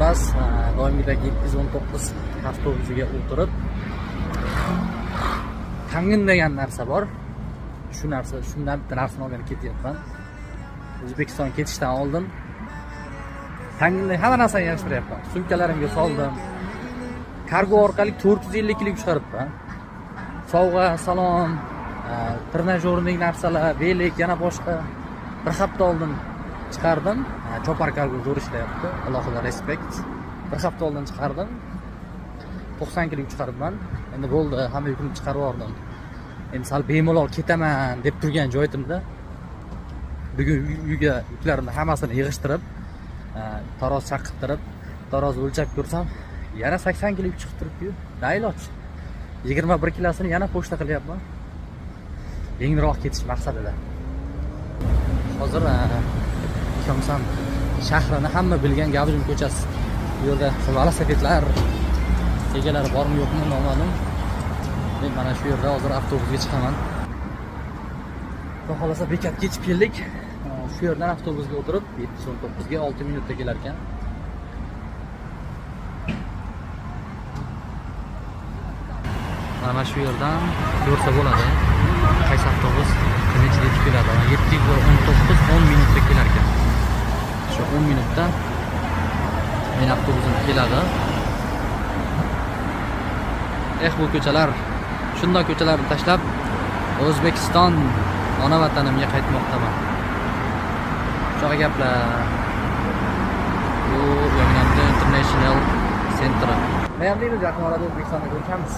Xullas, doimgidek 719 avtobusiga o'tirib, Tangin degan narsa bor. Shu narsa, shundan bitta narsani olgani ketyapman. O'zbekiston ketishdan oldin Tanginda hamma narsani yig'ishtiryapman. Sumkalarimga soldim. Kargo orqali 450 kilo chiqaribman. Sovg'a, salom, trenajyorning narsalar, velik, yana boshqa. Bir hafta oldin chiqardim. Chopar kargo zo'r ishlayapti. Alohida respekt. Bir hafta oldin chiqardim. 90 kilo chiqaribman. Endi bo'ldi, hamma yukimni chiqarib yubordim. Endi sal bemalol ketaman deb turgan joyimda bugun uyga yuklarimni hammasini yig'ishtirib, taroz chaqirtirib, taroz o'lchab ko'rsam, yana 80 kilo yuk chiqib turibdi-yu. Nailoj. 21 kilosini yana pochta qilyapman. Yengilroq ketish maqsadida. Hozir Kyongsan shahrini hamma bilgan Gavjum ko'chasi. Bu yerda velosipedlar egalari bormi yo'qmi noma'lum. Men mana shu yerda hozir avtobusga chiqaman. Xudo xohlasa bekatga yetib keldik. Shu yerdan avtobusga o'tirib 719 ga 6 minutda kelar ekan. Mana shu yerdan ko'rsa bo'ladi. Qaysi avtobus nechida yetib keladi. Mana 719 10 minutda kelar ekan. Shu 10 minutda men avtobusim keladi. Eh, bu ko'chalar, shunday ko'chalarni tashlab O'zbekiston ona vatanimga qaytmoqdaman. Shunaqa gaplar. Bu Yongnamda International Center. Nima ham deymiz, yaqin orada O'zbekistonda ko'rishamiz.